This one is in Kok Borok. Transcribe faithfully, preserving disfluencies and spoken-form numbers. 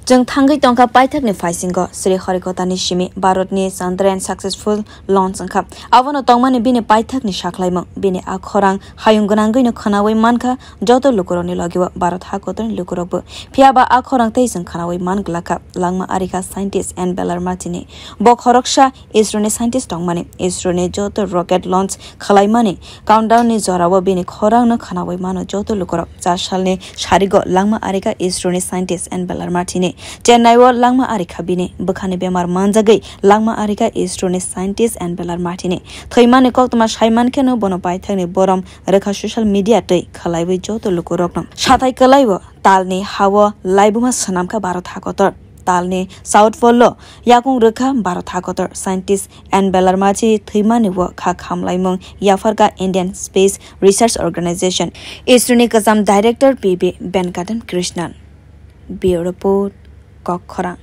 Chwng thangwi tongkha paithakni phaisingo, Sri Harikotani simi Bharatni Chandrayaan successful launch wngkha. Abono tongmani bini paithakni sakhlaimung, bini a khorang hayung gwnangwino khwnawi mankha joto lukurokni logio Bharat hakotorni lukurokbo. Phiya ba a khorang tei chwng khwnawi man glakha, langma arikha scientist N Bellarmati ni. Bo khoroksa ISRO ni scientist tongmani, ISRO ni joto rocket launch khwlaimani countdown ni jorao bini khorangno khwnawi mano joto lukurok. Char salni sarigo langma arikha ISRO ni scientist N Bellarmati ni. Chennai o langma arikha bini bwkhani bemar manjagwi langma arikha ISRO ni scientist N Bellarmati ni. Thwimani koktwma saimankheno bono paithakni borom rwkha social media twi khwlaiwi joto lukurokno. Sathai kwlaibo talni hao laibuma swnamkha Bharat hakotor. Talni South Pole o yakung rwkha Bharat hakotor. Scientist N Bellarmati thwimani o kha khamlaimung yapharkha Indian Space Research Organization, ISRO ni kwcham director P V Venkatam Krishnan. Bureau Report, Kokkhorang.